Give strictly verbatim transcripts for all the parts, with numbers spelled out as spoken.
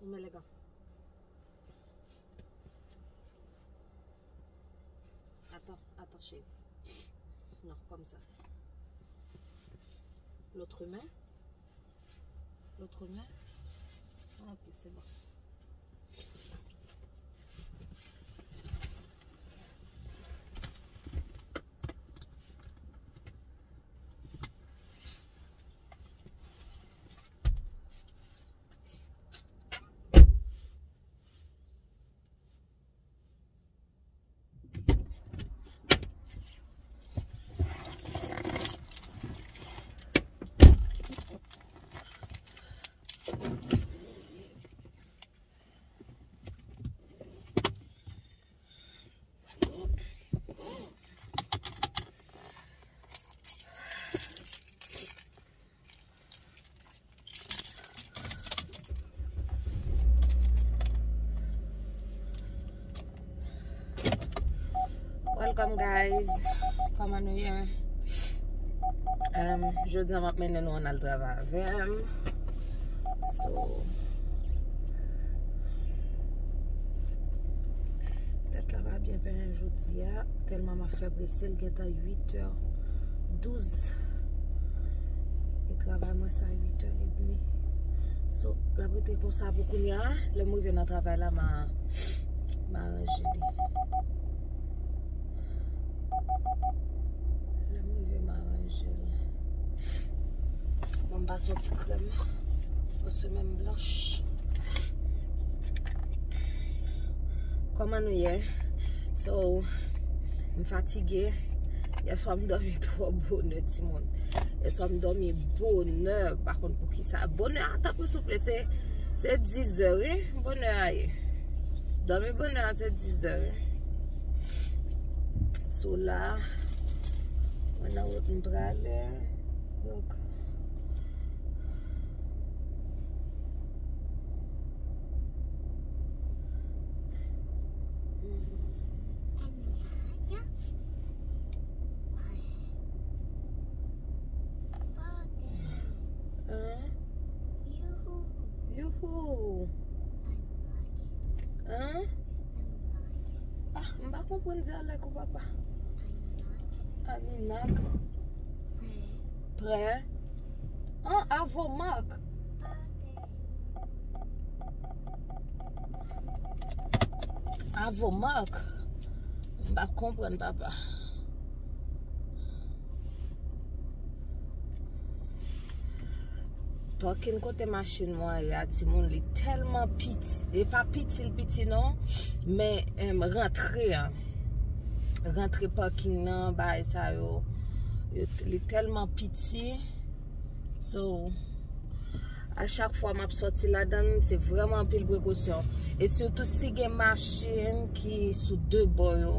Ou men lè gan. Attends, attends, chérie. Non, comme ça. L'autre main. L'autre main. Ah, ok, c'est bon. Welcome, guys. Kòman nou ye? Um, jodi a m ap mennen nou ann al travay avè m. So, tèt la pa byen penyen jodi a. Tèlman m ap fè prese, l gentan uit è douz. E travay mwen se a uit è edmi. So, l ap rete konsa pou kounye a. Lè m rive nan travay la, m a, m a ranje li. Lè m rive, m a ranje l. Bon, m pase yon ti krèm. Yon semèn blanch. Kòman nou ye? So, m fatige. Yèswa m dòmi twò bonè, timoun. Yèswa m dòmi bonè. Pa konn poukisa. Bonè a, tanpri, souple, se, se dizè, wi. Bonè a ye. Dòmi bonè a, se dizè, wi. So la, mwen nan wout m prale. Donk, Hein? Youhou! Hein? Ah, m pa konprann dyalèk ou, papa. Anunnaki. Prè. An, Avomak. Avomak. M pa konprann, papa. Parking kote machin mwen ye a, timoun, li tèlman piti. E pa piti, l piti non, men, em, rantre an. Rantre parking nan, bagay sa yo, yo, li tèlman piti. So, a chak fwa m ap sòti ladan l, se vrèman anpil prekosyon. E sitou si gen machin ki sou de bò yo.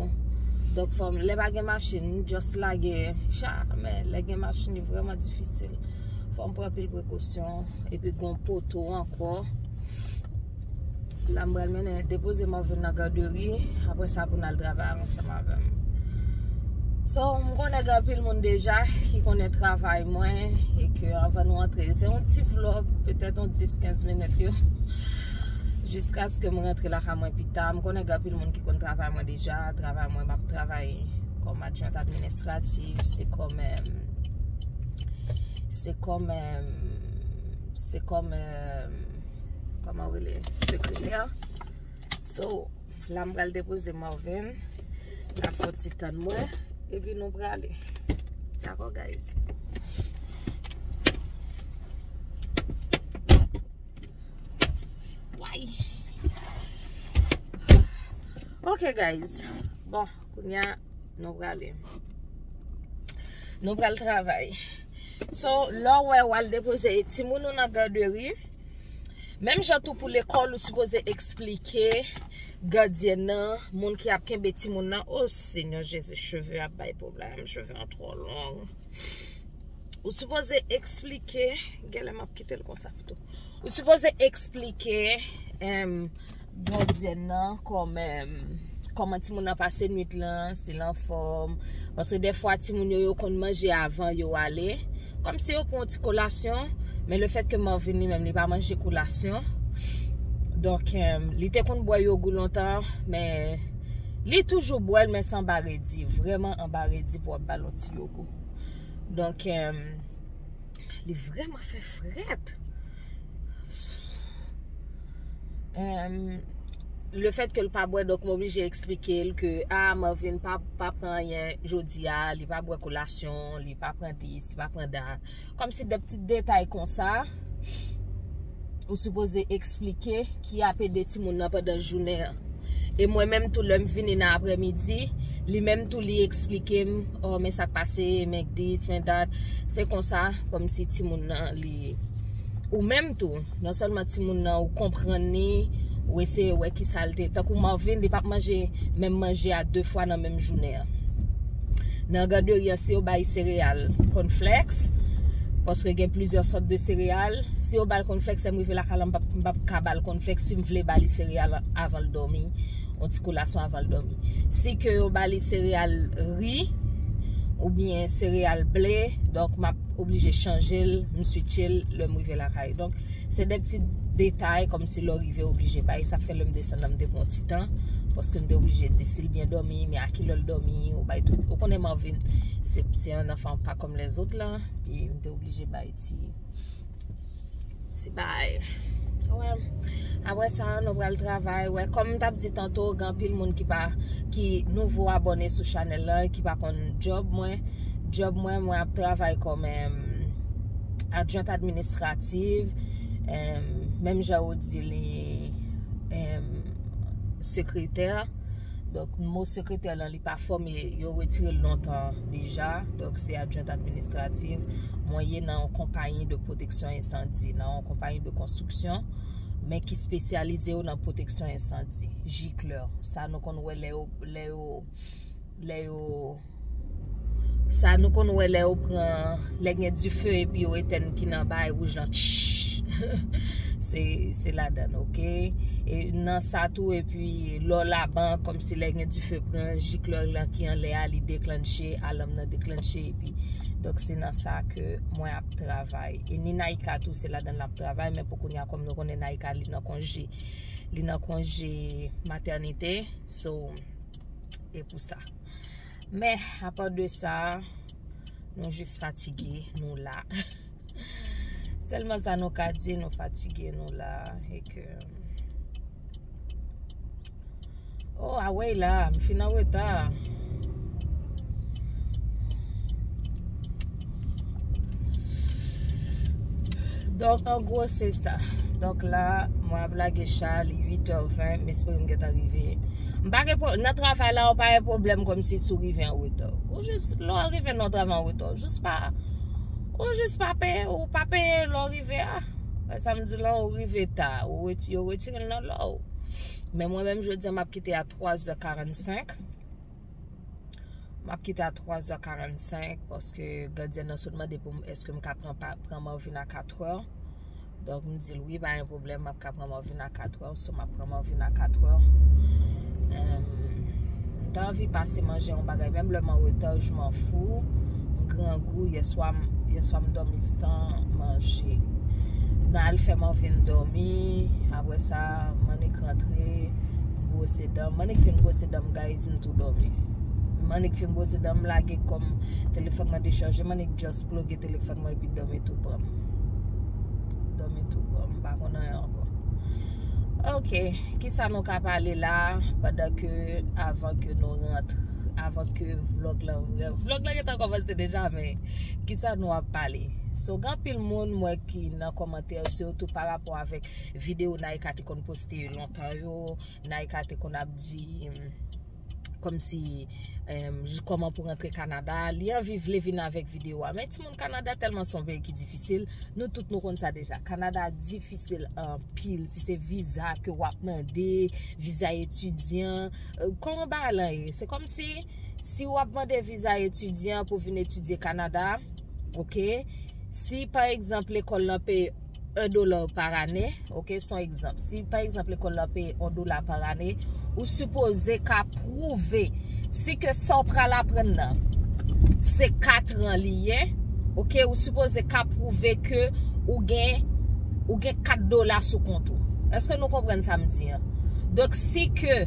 Donk, fò m, lè pa gen machin, m just lage cha. Men lè gen machin, li vrèman difisil. Fò m pran anpil prekosyon. Epi gon poto ankò. La m pral mennen depoze Marvin nan gaderi. Apre sa pou n al travay ansanm avè m. So, m konnen gen anpil moun deja ki konnen travay mwen e ke anvan nou antre, se yon ti vlog, petèt yon dis kenz minit yo. Jiskaske m rantre lakay mwen pita. M konnen gen anpil moun ki konn travay mwen deja. Travay mwen, m ap travay kòm adjwent administratif, se kòm, em, se kòm, em, se kòm, em, kòman w rele, sekretè. So, la m pral depoze Marvin. N ap fè yon ti tann mwen. Epi nou prale. Dakò, guys? Way. Ok, guys. Bon, kounye a, nou prale. Nou pral travay. So, lè w wè w al depoze timoun ou nan gaderi, Menm jan tou pou lekòl, ou sipoze eksplike gadyèn nan, moun ki ap kenbe timoun nan. O Senyè Jezi, cheve ap bay pwoblèm, cheve an twò long. Ou sipoze eksplike, genlè m ap kite l konsa pito. Ou sipoze eksplike em, gadyèn nan kòman, kòman timoun nan pase nwit lan, si l anfòm. Paske dèfwa timoun yo, yo konn manje avan yo ale. Kòmsi yo pran yon ti kolasyon, men lefètke Marvin li menm li pa manje kolasyon. Donk, em, li te konn bwè yogou lontan, men li toujou bwè l, men se anba redi, vrèman anba redi pou w ap ba l yon ti yogou. Donk, em, li vrèman fè frèt. Em, lefètke l pa bwè, donk m oblije eksplike l ke, a, Marvin pa, pa pran anyen jodi a, li pa bwè kolasyon, li pa pran dis, li pa pran dat. Kòmsi de ti detay konsa, ou sipoze eksplike ki ap ede timoun nan pandan jounen an. E mwen menm tou, lè m vini nan aprèmidi, li menm tou, li eksplike m, o, men sa k pase, men dis, men dat. Se konsa, kòmsi timoun nan, li, ou menm tou, non sèlman timoun nan, ou konprann li, ou eseye wè ki sa l te. Tankou Marvin, li p ap manje menm manje a de fwa nan menm jounen an. Nan gaderi an, si yo bay sereyal, cornflakes, paske gen plizyè sòt de sereyal, si yo ba l cornflakes, lè m rive lakay la, m p ap, m p ap ka ba l cornflakes, si m vle ba li sereyal avan l dòmi, yon ti kolasyon avan l dòmi. Si ke yo ba li sereyal ri, oubyen sereyal ble, donk m ap oblije chanje l, m switche l lè m rive lakay. Donk, se de ti detay, kòmsi lè w rive oblije bay. Sa k fè lè m desann nan, m te pran ti tan, paske m te oblije di si l byen dòmi, men a kilè l dòmi, ou bay tout. Ou konnen Marvin, se, se yon anfan pa kòm lèzòt la, e m te oblije bay ti, ti bay. Wè. Apre sa, nou pral travay. Wè, kòm m t ap di tanto, gen anpil moun ki pa, ki nouvo abòne sou chanèl la, ki pa konn djòb mwen. Djòb mwen, mwen ap travay kòm, em, adjwent administrativ, em, menm jan ou di li, em, sekretè. Donk, mo sekretè lan, li pa fòme, yo retire l lontan deja. Donk, se adjwent administrativ. Mwen ye nan yon konpayi de pwoteksyon ensandi, nan yon konpayi de konstriksyon, men ki espesyalize yo nan pwoteksyon ensandi. Jicleur. Sa nou konn wè lè yo, lè yo, lè yo, sa nou konn wè lè yo pran, lè gen dife epi yo etèn ki nan bay wouj lan, tch. Se, se ladan, oke? E nan sa tou, epi lè w labank, kòmsi lè gen dife pran, jicleur lan ki anlè a, li deklanche, alanm nan deklanche, epi, donk, se nan sa ke mwen ap travay. E ni Naika tou, se ladan l ap travay, men pou kounye a, kòm nou konnen Naika, li nan konje, li nan konje matènite, so, e pou sa. Men, apa de sa, nou jis fatige, nou la. Sèlman sa nou ka di, nou fatige, nou la, e ke, oh, a wè la, m fin an reta. Donk, an gwo, se sa. Donk, la, mwen ap lage cha, li uit è ven, m espere m gentan rive. M pa gen pwo-, nan travay la, ou pa gen pwoblèm kòmsi si w rive an reta. Ou jis, lè w rive nan travay an reta, ou jis pa, ou jis pa peye, ou pa peye lè w rive a. Wè sa m di la, ou rive ta, ou reti-, yo retire l nan lò w. Men mwen menm, jodi a, m ap kite a twa zè karannsenk. M ap kite a twa zè karannsenk, paske gadyèn nan sot mande pou m, èske m ka pran, pa, pran Marvin a katrè. Donk, m di l, wi, pa gen pwoblèm, m ap ka pran Marvin a katrè, so m ap pran Marvin a katrè. Em, m ta anvi pase manje yon bagay, menm lè m an reta, je m'en fous. M grangou, yèswa m, yèswa m dòmi san manje. Nan al fè Marvin dòmi, apre sa, m annik rantre, m bwose dan m. M annik fin bwose dan m, guys, m tou dòmi. M annik fin bwose dan m, lage kò m, telefòn mwen dechaje, m annik just ploge telefòn mwen epi dòmi tou pran m. Dòmi tou pran m, m pa konn anyen ankò. Ok, kisa nou ka pale la, pandan ke, avan ke nou rantre, avan ke vlòg lan, vlòg lan gentan kòmanse deja, men kisa nou ap pale? So, gen anpil moun, mwen, ki nan kòmantè, sitou pa rapò avèk videyo Naika te konn poste lontan yo, Naika te konn ap di, mm, kòmsi, em, kòman pou rantre Kanada. Li anvi vle vin avèk videyo a. Men timoun, Kanada tèlman se yon peyi ki difisil. Nou tout nou konn sa deja. Kanada difisil anpil. Si se viza ke w ap mande, viza etidyan, eh, kòman bagay lan ye? Se kòmsi si w ap mande viza etidyan pou vin etidye Kanada, oke? Si, pa egzanp, lekòl lan peye en dola pa ane, oke, se yon egzanp. Si, pa egzanp, lekòl lan peye yon dola pa ane, ou sipoze ka pwouve si ke sa w pral aprann nan, se katran li ye, oke, ou sipoze ka pwouve ke ou gen, ou gen kat dola sou kont ou. Èske nou konprann sa m di an? Donk, si ke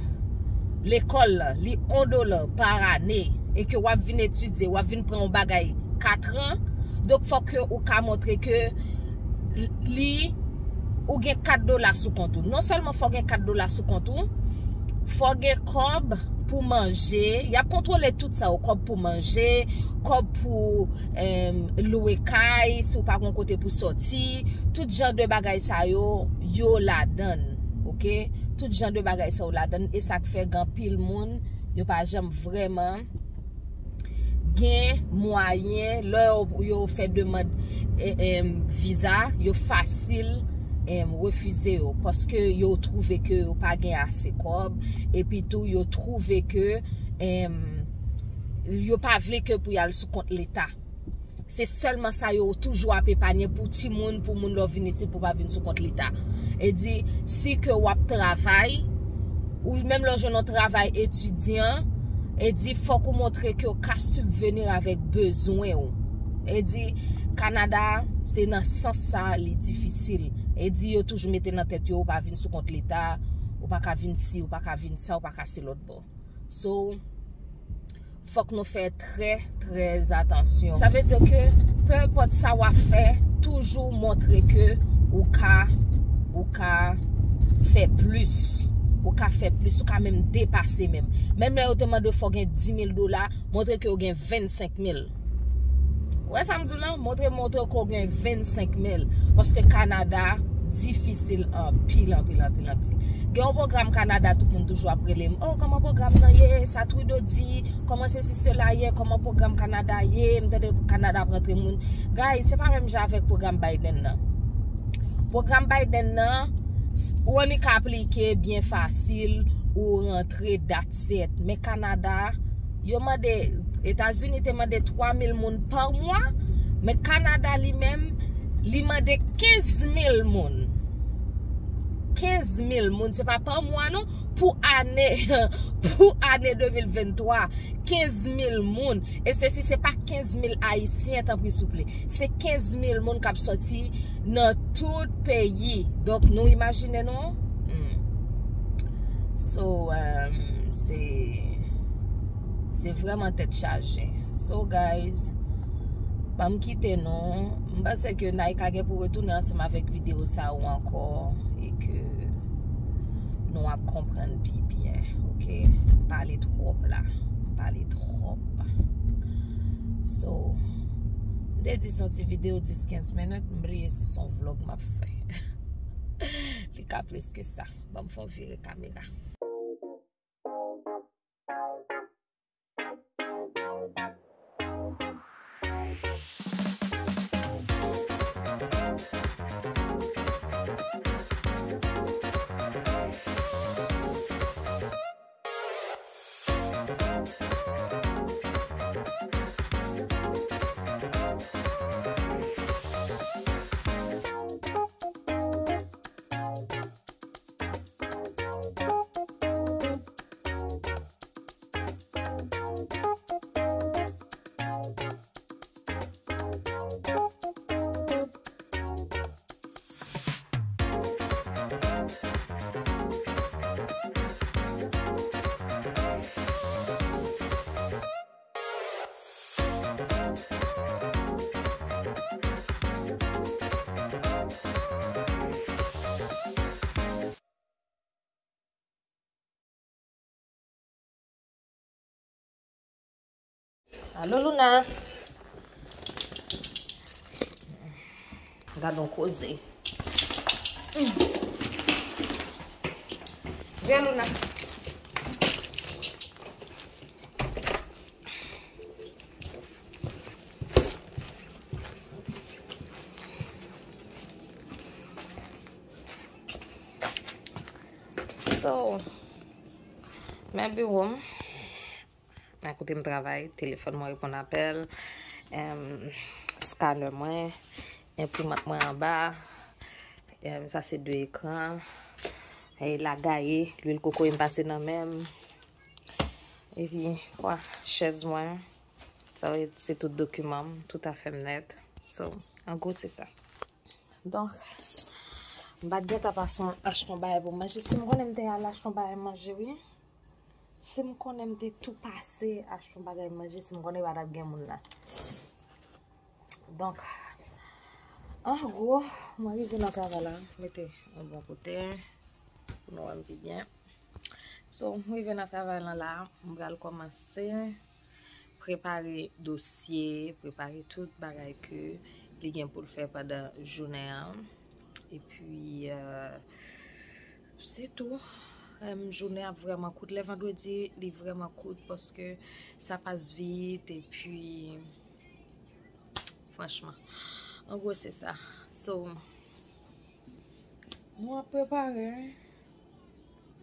lekòl lan, li yon dola pa ane, e ke w ap vin etidye, w ap vin pran yon bagay katran, donk, fòk ke ou ka montre ke li, ou gen kat dola sou kont ou. Non sèlman fò gen kat dola sou kont ou, fò gen kòb pou manje. Y ap kontwole tout sa yo, kòb pou manje, kòb pou, em, lwe kay, si w pa gen kote pou sòti. Tout jan de bagay sa yo, yo ladann, oke? Tout jan de bagay sa yo ladann, e sa k fè gen anpil moun, yo pa janm vrèman gen mwayen, lè yo, yo fè demann, e, em, viza, yo fasil, em, refize yo, paske yo twouve ke yo pa gen ase kòb, epi tou yo twouve ke, em, yo pa vle ke pou y al sou kont leta. Se sèlman sa yo toujou ap epanye pou timoun, pou moun lè w vin isit pou w pa vin sou kont leta. E di, si ke w ap travay, ou menm lè w jwenn yon travay etidyan, e di, fòk ou montre ke w ka sibveni avèk bezwen w. E di, Kanada, se nan sans sa li difisil. E di, yo toujou mete nan tèt yo, ou pa vin sou kont leta, ou pa ka vin si, ou pa ka vin sa, ou pa ka se lòt bò. So, fòk nou fè trè, trè atansyon. Sa vle di ke, pe enpòt sa w ap fè, toujou montre ke ou ka, ou ka fè plis. Ou ka fè plis, ou ka menm depase menm. Menm lè yo te mande w fò w gen di mil dola, montre ke w gen vennsenk mil. Ou wè sa m di w lan? Montre, montre ke w gen vennsenk mil. Paske Kanada difisil anpil, anpil, anpil, anpil. Gen yon pwogram Kanada, tout moun toujou ap rele m. Oh, kòman pwogram nan ye? Sa Trudeau di? Kòman sesi sela ye? Kòman pwogram Kanada ye? M tande Kanada ap rantre moun. Guys, se pa menm jan avèk pwogram Biden nan. Pwogram Biden nan, s-, ou annik aplike byen fasil, ou rantre, that's it. Men Kanada, yo mande, Etazini te mande twa mil moun pa mwa, men Kanada li menm, li mande kenz mil moun. Kenz mil moun, se pa pa mwa non, pou ane, pou ane de mil venntwa, kenz mil moun. E sesi, se pa kenz mil Ayisyen, tanpri souple. Se kenz mil moun k ap sòti nan tout peyi. Donk, nou imajine nou? Hmm. So, um, se, se vrèman tèt chaje. So, guys, ban m kite nou. M panse ke Naïka gen pou retounen ansanm avèk videyo sa yo ankò e ke nou ap konprann pi byen, oke? M pale twòp la. M pale twòp. So, m te di se yon ti videyo dis kenz minit, m bliye si se yon vlòg m ap fè. Li ka plis ke sa. Ban m fè yon vire kamera. Alo, Luna. Gad on koze. Vyen, Luna. So, men biwo m. Nan kote m travay, telefòn mwen reponn apèl, em, scanner mwen, enprimant mwen anba, em, sa se de ekran, e lagaye, lwil kokoye m pase nan men m, epi, kwa, chèz mwen, sa vle di se tout dokiman m, tout afè m nèt. So, an gwo, se sa. Donk, m pa t gentan pase achte yon bagay pou m manje. Si m konnen m te al achte yon bagay manje, wi. Si m konnen m te tou pase achte yon bagay manje, si m konnen pa t ap gen moun la. Donk, an gwo, mwen rive nan travay la, mete yon bon kote, pou nou wè m pi byen. So, m rive nan travay lan la, m pral kòmanse prepare dosye, prepare tout bagay ke li gen pou l fè pandan jounen an. Epi, euh, se tou. Em, jounen ap vrèman kout. Lè vandredi, li vrèman kout paske sa pas vit. Epi, franchman, an gwo, se sa. So, nou ap prepare.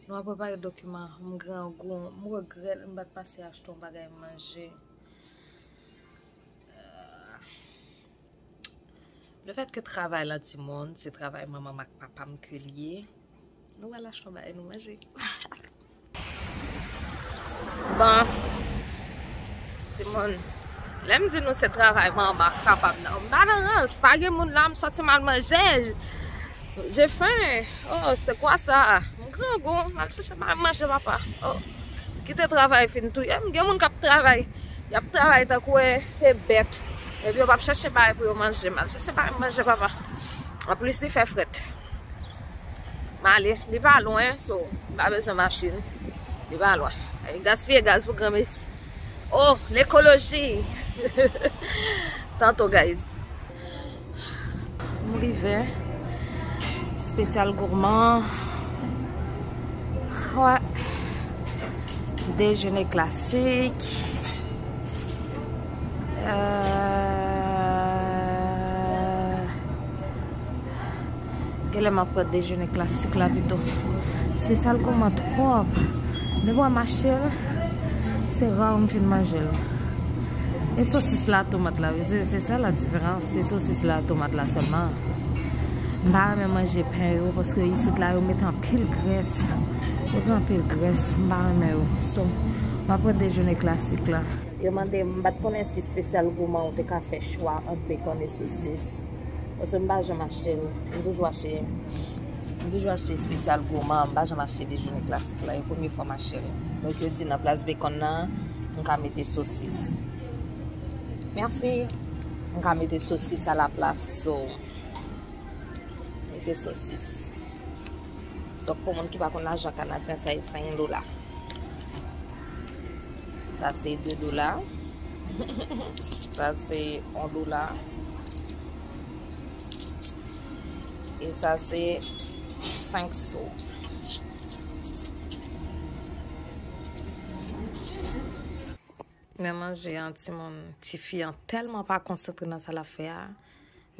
Nou ap prepare dokiman. M grangou. M regrèt m pa t pase achte yon bagay manje. Euh, le fèt ke travay lan, timoun, se travay manman m ak papa m ke l ye, nou pral achte yon bagay nou manje. Bon, timoun, lè m di nou se travay manman ak papa m nan, m pa nan rans, pa gen moun la, m sòti m al manje. J'ai faim. Oh, c'est quoi ça? M grangou, m al chèche bagay manje, papa. Oh, kite travay fin touye m. Gen moun k ap travay, y ap travay tankou e, e bèt. Epi yo p ap chèche bagay pou yo manje. M al chèche bagay manje, papa. Anplis, li fè frèt. M ale, li pa lwen, so, m pa bezwen machin. Li pa lwen. E gaspiye gaz pou granmesi. Oh, l'écologie! Tantôt, guys. M rive. Spécial gourmand. Ouais. Déjeuner classique. Euh, Genlè m ap pran dejene klasik la pito. Spesyal gourmand twòp. Depi w m achte l, se ra m fin manje l. E sosis la tomat la, wi, se, se sa la diferans. Se sosis la tomat la sèlman. M pa renmen manje pen yo, paske isit la yo mete anpil grès. Yo gen anpil grès, m pa renmen yo. So, m ap pran dejene klasik la. Yo mande m, m pa t konnen si spesyal gourmand ou te ka fè chwa ant bekòn e sosis. Paske m pa janm achte l. M toujou achte, m toujou achte spesyal gourmand, m pa janm achte dejene klasik la. E premye fwa m achte l. Donk yo di nan plas bekòn nan, m ka mete sosis. Mèsi. M ka mete sosis a la plas. So, mete sosis. Donk, pou moun ki pa konn lajan kanadyen, sa e senk dola. Sa se de dola. Sa se yon dola. E sa se senk sou. Nan manje an, timoun, tifi an tèlman pa konsantre nan sa l ap fè a.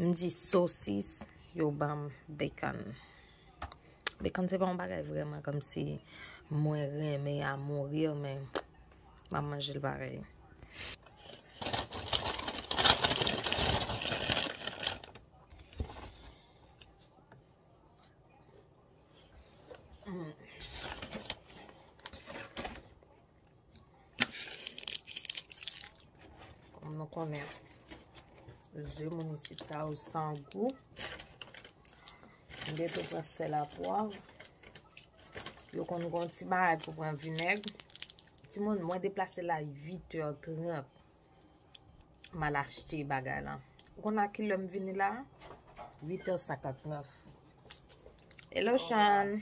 M di sosis, yo ban m bekòn. Bekòn se pa yon bagay vrèman kòmsi mwen renmen a mourir, men m ap manje l parèy. Mm. Kòm nou konnen, ze moun isit sa yo san gou. M gentan pran sèl a pwav. Yo konn gen yon ti bagay pou pran vinèg. Timoun, mwen deplase la uit è trant. M al achte bagay la. Ou konn a kilè m vini la? Uit è senkantnèf. Hello, Chan.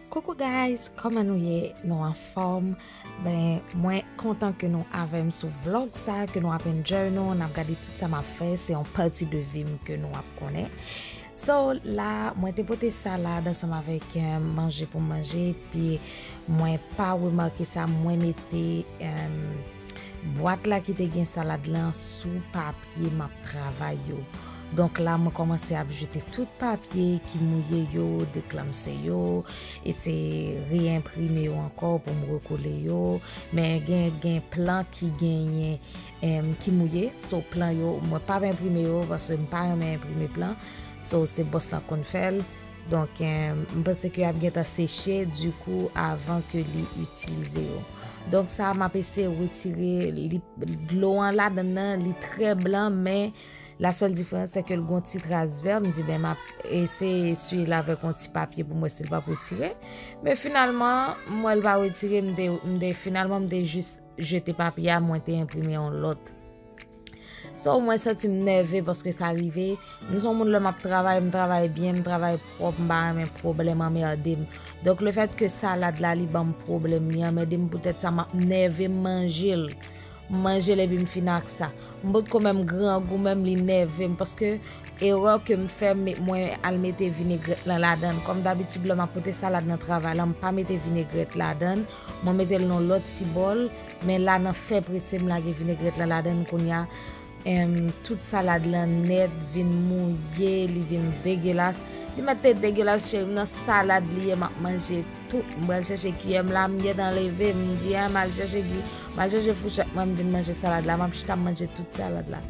Coucou guys, kòman nou ye? Nou anfòm? Ben, mwen kontan ke nou avè m sou vlog sa, ke nou ap enjoy nou, n ap gade tout sa m ap fè, se yon pati de vi m ke nou ap konnen. So, la, mwen te pote salad ansanm avèk, eh, manje pou manje, epi mwen pa remake sa, mwen mete, eh, bwat la ki te gen salad lan sou papye m ap travay yo. Donk la, mwen kòmanse ap jete tout papye ki mouye yo, deklamse yo, e se reyenprime yo ankò pou m rekole yo. Men gen, gen plan ki genyen, em, ki mouye. So, plan yo, mwen p ap enprime yo paske m pa renmen enprime plan. So, se bòs lan konn fè l. Donk, em, m panse ke y ap gentan seche, dikou, avan ke li itilize yo. Donk, sa, m ap eseye retire li, dlo an ladan l nan, li trè blan, men la sèl diferans, se ke l gon ti tras vè. M di, ben, m ap eseye eswiye l avèk yon ti papye pou m wè si l p ap retire. Men finalman, m wè l pa retire, m te, m te, finalman, m te jis jete papye a, mwen te enprime yon lòt. So, mwen santi m nève paske sa rive. M se yon moun lè m ap travay, m travay byen, m travay pwòp, m pa renmen pwoblèm anmède m. Donk, lefètke salad la, li ban m pwoblèm, li anmède m, poutèt sa, m ap nève, m manje l. M manje l epi m fin ak sa. M potko menm grangou, menm li nève m, paske erè ke m fè, me-, mwen al mete vinegrèt lan ladan l. Kòm dabitid, lè m ap pote salad nan travay la, m pa mete vinegrèt ladan l. Mwen mete l nan lòt ti bòl, men la nan fè prese m lage vinegrèt lan ladan l kounye a. Em, tout salad lan nèt vin mouye, li vin degelas. Li mèt te degelas, cheri m, nan salad li ye, m ap manje tout. M pral chèche kiyè m la, m gentan leve, m di, a, m al chèche ki, m al chèche fouchèt mwen, m vin manje salad la, m ap chita m manje tout salad la.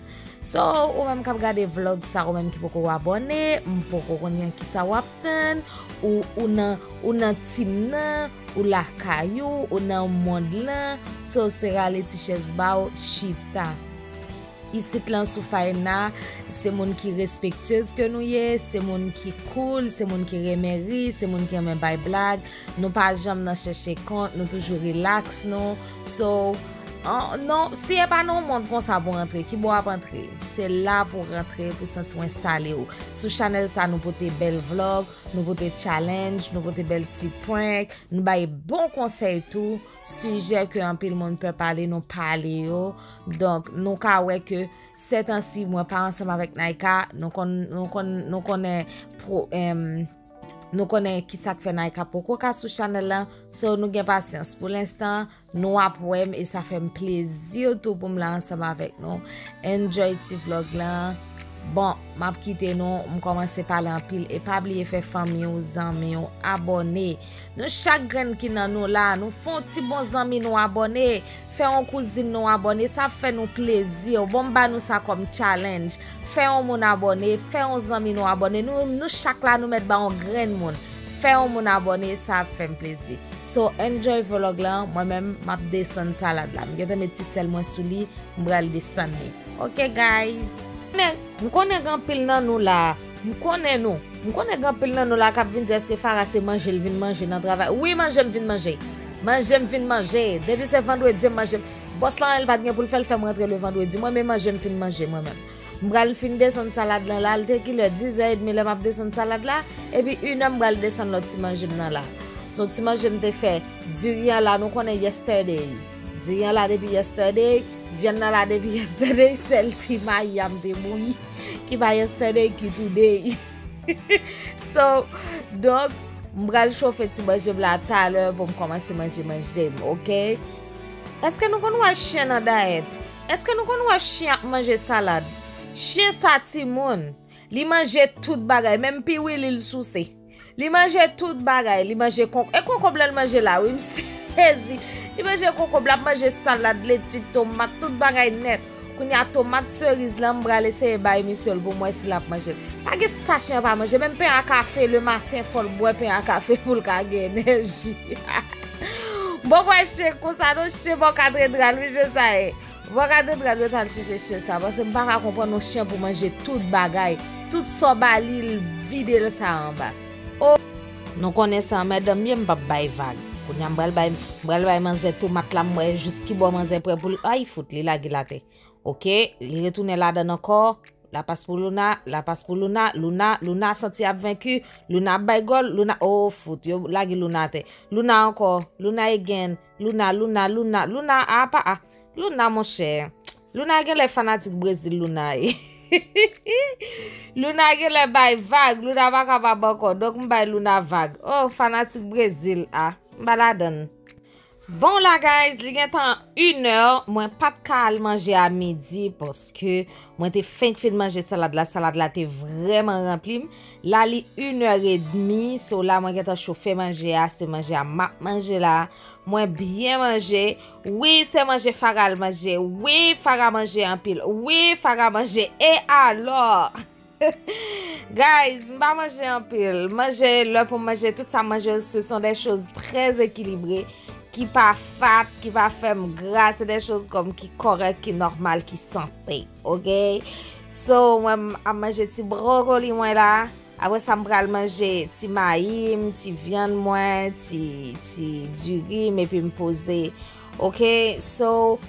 So, ou menm k ap gade vlog sa, ou menm ki poko abòne, m poko konnen kisa w ap tann, ou, ou nan, ou nan team nan, ou lakay ou, ou nan mond lan, so se rale ti chèz ba w, chita. Isit lan sou Faena, se moun ki respektyez ke nou ye, se moun ki cool, se moun ki renmen ri, se moun ki renmen bay blag. Nou pa janm nan chèche kont, nou toujou relax nou. So, an, non, si e pa nan yon mond konsa pou w rantre, ki bò w ap rantre? Se la pou w rantre, pou w santi w enstale w. Sou chanèl sa, nou pote bèl vlog, nou pote challenge, nou pote bèl ti prank, nou bay bon konsèy tou, sijè ke anpil moun pè pale, nou pale yo. Donk, nou ka wè ke sètansi, mwen pa ansanm avèk Naïka, nou konn, nou konn, nou konnen pro-, em, nou konnen kisa k fè Naïka poko ka sou chanèl lan. So, nou gen pasyans. Pou lenstan, nou ap wè m e sa fè m plezi tou pou m la ansanm avèk nou. Enjoy ti vlog lan. Bon, m ap kite nou, m kòmanse pale anpil. E pa bliye fè fanmi w, zanmi w, abòne. Nou chak grenn ki nan nou la, nou fè yon ti bon zanmi nou abòne. Fè yon kouzin nou abòne, sa ap fè nou plezi. Bon, m ba nou sa kòm challenge. Fè yon moun abòne, fè yon zanmi nou abòne. Nou, nou chak la, nou mèt ba yon grenn moun. Fè yon moun abòne, sa ap fè m plezi. So, enjoy vlog lan, mwen menm, m ap desann salad la. M gentan met ti sèl mwen sou li, m pral desann li. Ok, guys. Men, m konnen gen anpil nan nou la. M konnen nou. M konnen gen anpil nan nou la k ap vin di, èske Farah se manje l vin manje nan travay? Wi, manje m vin manje. Manje m vin manje. Depi se vandredi, m manje. Bòs lan, li pa t gen pou l fè, l fè m rantre le vandredi. Mwen, men manje m fin manje, mwen menm. M pral fin desann salad lan la, li te kilè? Diz è edmi lè m ap desann salad la. Epi inè, m pral desann lòt ti manje m nan la. So, ti manje m te fè, diri an la, nou konnen yesterday. Diri an la depi yesterday, vyann nan la depi yesterday, sèl ti mayi a m te bouyi, ki pa yesterday, ki today. So, donk, m pral chofe ti manje m la talè pou m kòmanse manje manje m, ok? Èske nou konn wè chen nan dayèt? Èske nou konn wè chen ap manje salad? Chen sa timoun, li manje tout bagay, menm piwili l souse. Li manje tout bagay, li manje konk-, e konkonb lan l manje la, wi, m sezi. Li manje konkonb, l ap manje salad, leti, tomat, tout bagay nèt. Kounye a, tomat seriz lan, m pral eseye bay misye l pou m wè si l ap manje l. Pa gen sa chen an pa manje, menm pen a kafe, lematen, fò l bwè pen a kafe pou l ka gen enèji. Bon, kwè chen konsa, non, chen bò katedral, wi, chen sa ye. Bò katedral yo t al chèche chen sa, paske m pa ka konprann yon chen pou manje tout bagay, tout sa w ba li, l vide l sa anba. O! Nou konnen sa, madanm ye, m p ap bay vag. Kounye a, m pral bay, m pral bay manzè tomat la, m wè jis ki bò manzè prè pou l, ay, fout, li lage l atè. Ok, li retounen ladann ankò, Lapas pou Luna, lapas pou Luna, Luna, Luna santi ap venki, Luna ap bay gòl, Luna, oh fout, yo lage Luna atè. Luna ankò, Luna again, Luna, Luna, Luna, Luna, apa a. Luna, monchè. Luna genlè fanatik Brezil, Luna ye. Luna genlè bay vag, Luna pa kapab ankò. Donk, m bay Luna vag. Oh, fanatik Brezil, a. M pa ladann. Bon, la, guys, li gentan inè. Mwen pa t ka al manje a midi paske mwen te fenk fin manje salad la. Salad la te vrèman ranpli m. La, li inè edmi. So, la, mwen gentan chofe manje a. Se manje a m ap manje la. Mwen byen manje. Wi, se manje Farah l manje. Wi, Farah manje anpil. Wi, Farah manje. E alò? Guys, m pa manje anpil. Manje, lè pou m manje, tout sa m manje yo, ce sont des choses très équilibrées, ki pa fat, ki pa fè m gra, se des choses comme ki kòrèk, ki nòmal, ki sante, ok? So, mwen, m ap manje ti brokoli mwen la. Apre sa, m pral manje ti mayi m, ti vyann mwen, ti, ti diri m, epi m poze. Ok, so,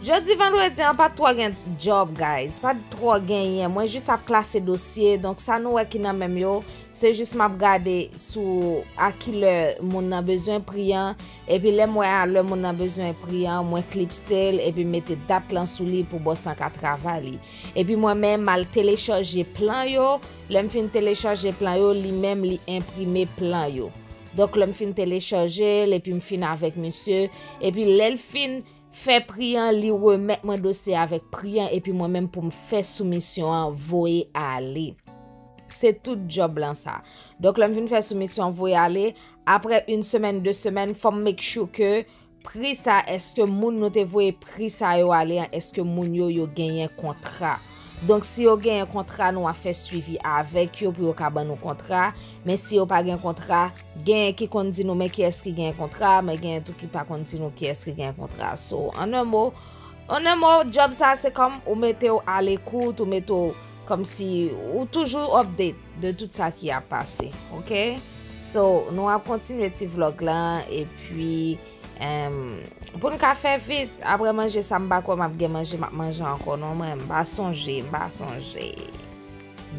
jodi vandredi an, pa t twò gen job, guys. Pa t twò genyen. Mwen jis ap klase dosye. Donk, sa nou wè ki nan men m yo, se jis m ap gade sou a kilè moun nan bezwen pri an. Epi, lè m wè a lè moun nan bezwen pri an, mwen klipse l, epi m mete dat lan sou li pou bòs lan ka travay li. Epi, mwen menm, m al telechaje plan yo. Lè m fin telechaje plan yo, li menm, li enprime plan yo. Donk, lè m fin telechaje l, epi m fin avèk misye, epi lè l fin fè pri an, li remèt mwen dosye avèk pri an, epi mwen menm pou m fè soumisyon an, voye ale. Se tout djòb lan sa. Donk, lè m fin fè soumisyon an, voye ale, apre yon semèn, de semèn, fò m make sure ke pri sa, èske moun nou te voye pri sa yo ale an, èske moun yo, yo genyen kontra? Donk, si yo genyen kontra, nou ap fè swivi avèk yo pou yo ka ban nou kontra. Men si yo pa gen kontra, genyen ki konn di nou, men kiyès ki genyen kontra, men genyen tou ki pa konn di nou kiyès ki genyen kontra. So, an en mo, an en mo, djòb sa, se kòm ou mete w alekout, ou mete w kòmsi ou toujou update de tout sa ki ap pase, ok? So, nou ap kontinye ti vlòg lan, epi, em, pou n ka fè vit, apre manje sa, m pa kwè m ap gen manje, m ap manje ankò, non, mwen, m pa sonje, m pa sonje.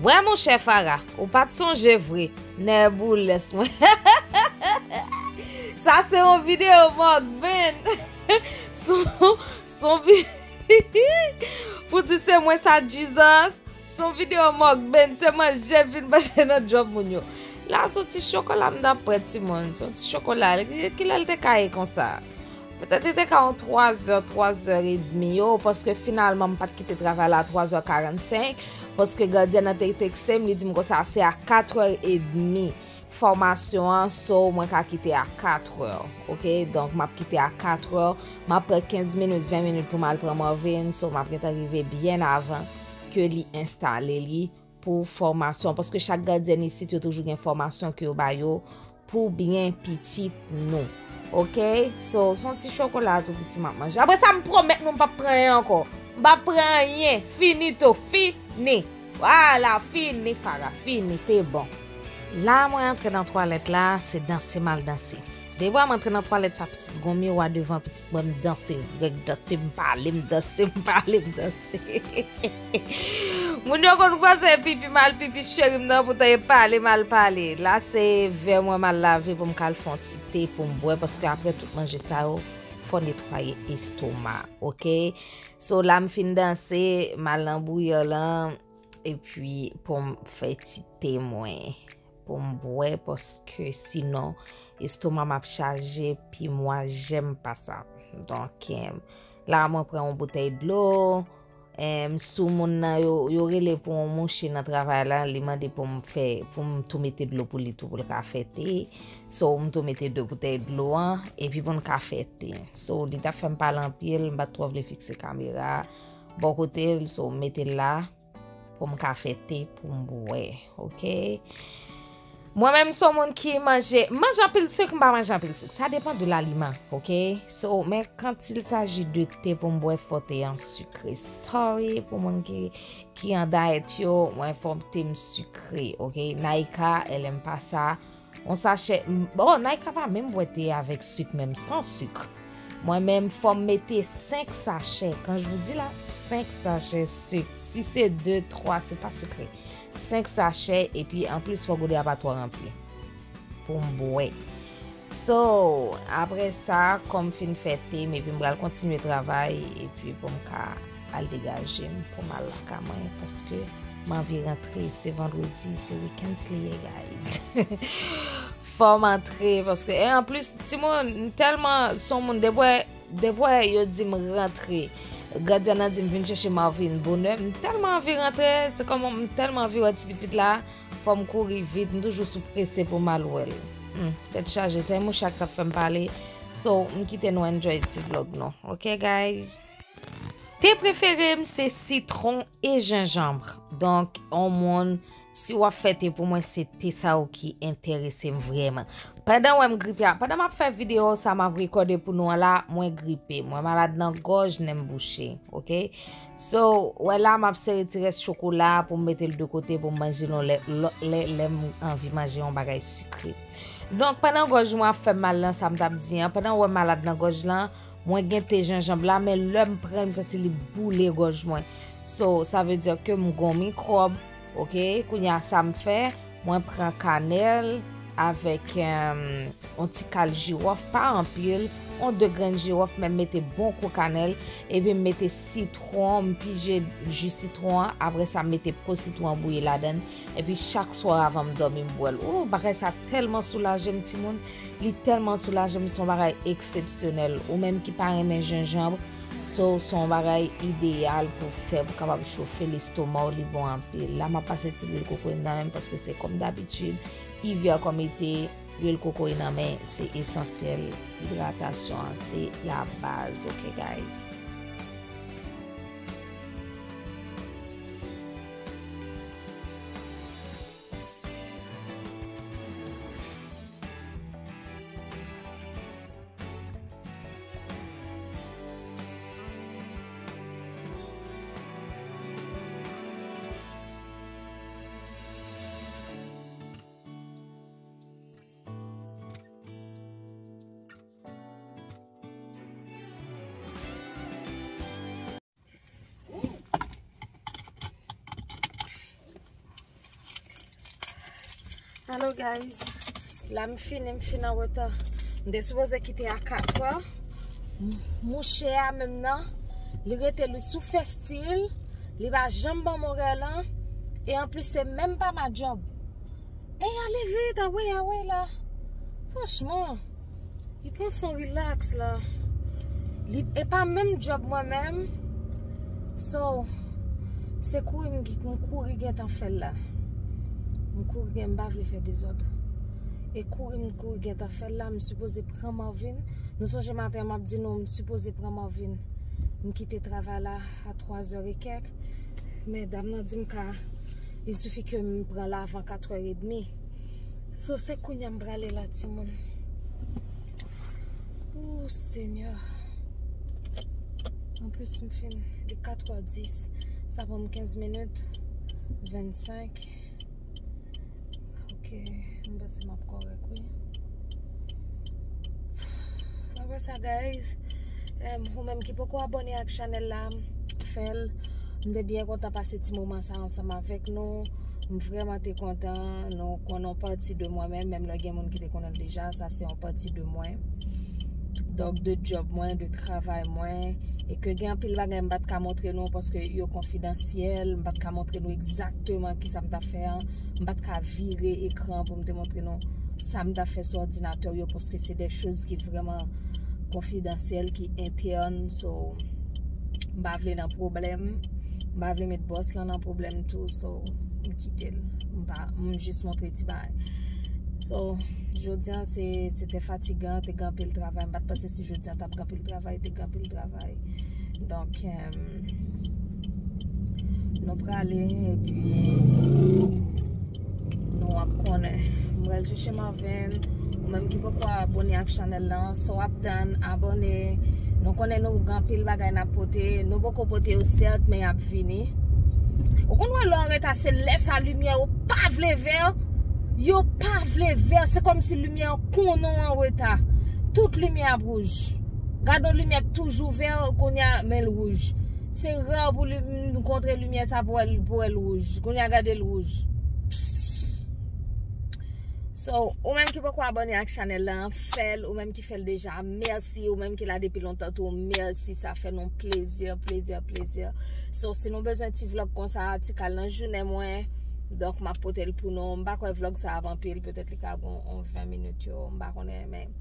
Wè, monchè Farah, ou pa t sonje vre, nèboulès mwen. Sa se yon videyo mukbang. Son, son vi-, pou di se mwen sa, Jesus. Se yon videyo mukbang, se manje vin manje nan djòb moun yo. La, se yon ti chokola m t ap pran, timoun. Se yon ti chokola. Ki, kilè l te ka ye konsa? Petèt li te ka yon twa zè, twa zè edmi yo, paske finalman m pa t kite travay la a twa zè karannsenk, paske gadyèn nan te tekste m, li di m konsa se a katrè edmi fòmasyon an, so mwen ka kite a katrè, ok? Donk, m ap kite a katrè, m ap pran kenz minit, ven minit pou m al pran Marvin, so m ap gentan rive byen avan ke li enstale li pou fòmasyon, paske chak gadyèn isit, yo toujou gen fòmasyon ke yo ba yo pou byen pitit nou. Ok? So, se yon ti chokola tou piti m ap manje. Apre sa, m pwomèt nou m p ap pran anyen ankò. M p ap pran anyen. Finito. Fini. Vwala, fini, Farah. Fini. Se bon. La, mwen antre nan twalèt la, se danse m al danse. Depi m antre nan twalèt sa, pitit gon miwa devan, pitit ban m danse, rèk danse, m pale, m danse, m pale, m danse. Moun yo konn panse pipi m al pipi cheri m nan, poutan e pale m al pale. La se vè mwen m al lave pou m ka al fè yon ti te pou m bwè, paske apre tout manje sa yo, fò netwaye estoma, ok? So la m fin danse, m al nan bouyè lan, epi pou m fè ti te mwen. Pou m bwè, paske sinon, estoma m ap chaje, pi mwa, j'aime pas ça. Donk, em, la, mwen pran yon boutèy dlo, em, sou moun nan, yo, yo rele pou yon mouche nan travay la, li mande pou m fè, pou m tou mete dlo pou li tou, pou l ka fè te. So, m tou mete de boutèy dlo an, epi pou n ka fè te. So, li t ap fè m pale anpil, m pa t twò vle fikse kamera bò kote l, so, m mete l la. Pou m ka fè te pou m bwè, ok? Mwen menm, m se yon moun ki manje, m manje anpil sik, m pa manje anpil sik. Sa depan de laliman, ok? So, men quand il s'agit de te pou m bwè, fò te an sikre. Sorry pou moun ki, ki an dayèt yo, mwen fò te m sikre, ok? Naika, elle aime pas ça. Yon sachè, bon, Naika pa menm bwè te avèk sik, menm san sik. Mwen menm, fò m mete senk sachè. Quand je vous dis là, senk sachè sik. Si se de, twa, se pa sikre. Senk sachè, epi anplis, fò gode a pa twò ranpli pou m bwè. So, apre sa, kòm m fin fè te m, epi m pral kontinye travay, epi pou m ka al degaje m, pou m al lakay mwen, paske m anvi rantre, se vandredi, se weekends li ye, guys. Fò m antre, paske, e anplis, timoun, m tèlman, se yon moun, depi, depi yo di m rantre, gadyèn nan di m vin chèche Marvin bonè, m tèlman anvi rantre, se kòman m tèlman anvi wè ti pitit la, fò m kouri vit, m toujou sou prese pou m al wè l. Hmm, tèt chaje, se mouche a k t ap fè m pale. So, m kite nou enjoy ti vlog nou. Ok, guys? Te prefere m se sitwon e jenjanm. Donk, yon moun, si w ap fè te pou mwen, se te sa yo ki enterese m vrèman. Pandan w wè m gripe a, pandan m ap fè videyo sa m ap rekòde pou nou an la, mwen gripe. Mwen malad nan gòj, nen m bouche, ok? So, wè la, m ap sere ti rès chokola pou m mete l de kote pou m manje l yon lè, lò- lè, lè m anvi manje yon bagay sikre. Donk, pandan gòj mwen ap fè m mal nan, sa m t ap di an, pandan w wè m malad nan gòj lan, mwen gen te jenjanm la, men lè m pran l, m santi li boule gòj mwen. So, sa vle di ke m gon mikwòb, ok? Kounye a, sa m fè, mwen pran kanèl avèk, em, yon ti kal jiwòf, pa anpil, yon de grenn jiwòf, men m mete bon kou kanèl, epi m mete sitwon, m pije ji sitwon an, apre sa, m mete po sitwon an bouyi ladan l, epi chak swa avan m dòmi, m bwè l. Ou, bagay sa tèlman soulaje m, timoun. Li tèlman soulaje m, se yon bagay eksepsyonèl. Ou menm ki pa renmen jenjanm, so, se yon bagay ideyal pou fè, pou kapab chofe lestoma w, li bon anpil. La, m ap pase ti lwil kokoye m nan men m, paske se kòm dabitid, ivè kòm ete, lwil kokoye nan men, se esansyèl, idratasyon an, se la baz, ok, guys? Hello guys, la m fini, m fin an reta. M te sipoze kite a katwè. M- Mouche a menm nan, li rete li sou festi l, li pa janm ban m orè lan, e anplis se menm pa ma djòb. E ale vit, awe, awe la. Franchman, li pran son relax la. Li, e pa menm djòb mwen menm. So, se kouri m, m kouri gentan fè l la. M kouri gen, m pa vle fè dezòd. E kouri m kouri gentan fè l la, m sipoze pran Marvin. Nou sonje maten an m ap di nou, m sipoze pran Marvin. M kite travay la a twa zè e kèk. Men dam nan di m ka, il suffit ke m pran l avan katwè edmi. So, se kounye a m prale la, timoun. Ou, Senyè. Anplis, m fin, li katwè dis. Sa pran m kenz minit, vennsenk. Ok, m panse m ap kòrèk, wi. Apre sa, guys, em, ou menm ki poko abòne ak chanèl la, fè l. M te byen kontan pase ti moman sa ansanm avèk nou. M vrèman te kontan. Nou konn yon pati de mwen menm, menm lè gen moun ki te konnen l deja, sa se yon pati de mwen. Donk, de djòb mwen, de travay mwen, e ke gen anpil bagay m pa t ka montre nou paske yo konfidansyèl, m pa t ka montre nou egzakteman kisa m t ap fè an, m pa t ka vire ekran pou m te montre nou sa m t ap fè sou òdinatè yo, paske se de choz ki vrèman konfidansyèl, ki entèn, so, m pa vle nan pwoblèm, m pa vle met bòs lan nan pwoblèm tou, so, m kite l. M pa, m jis montre ti bagay. So, jodi a, se, se te fatigan, te gen anpil travay. M pa t panse si jodi a t ap gen anpil travay, te gen anpil travay. Donk, em, nou prale, epi nou ap konnen. M pral chèche Marvin. Ou menm ki poko abòne ak chanèl lan, sa w ap tann, abòne. Nou konnen nou gen anpil bagay n ap pote. Nou poko pote yo sèt, men y ap vini. Ou konn wè lè w anreta, se lè sa limyè yo pa vle vè. Yo pa vle vè. Se kòmsi limyè an konnen w anreta. Tout limyè ap wouj. Gade yon limyè k toujou vè, kounye a men l wouj. Se rè pou li m kontre limyè sa pou wè l pou wè l wouj. Kounye a gade l wouj. So, ou menm ki poko abòne ak chanèl la, fè l, ou menm ki fè l deja, mèsi, ou menm ki la depi lontan tou, mèsi, sa fè nou plezi, plezi, plezi. So, si nou bezwen ti vlòg konsa, ti kal nan jounen mwen, donk m ap pote l pou nou. M pa kwè vlòg sa ap anpil, petèt li ka gon on ven minit yo, m pa konnen, men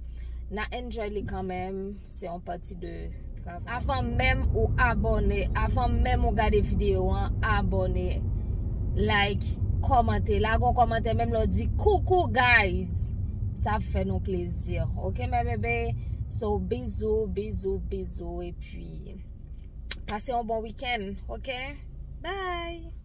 n a enjoy li kanmenm. Se yon pati de travay. Avan menm ou abòne, avan menm ou gade videyo an, abòne, like, kòmante, lage yon kòmantè, menm lè w di coucou guys. Sa ap fè nou plezi. Ok, mes bébés? So, bizou, bizou, bizou, epi pase yon bon wikenn, ok? Bye!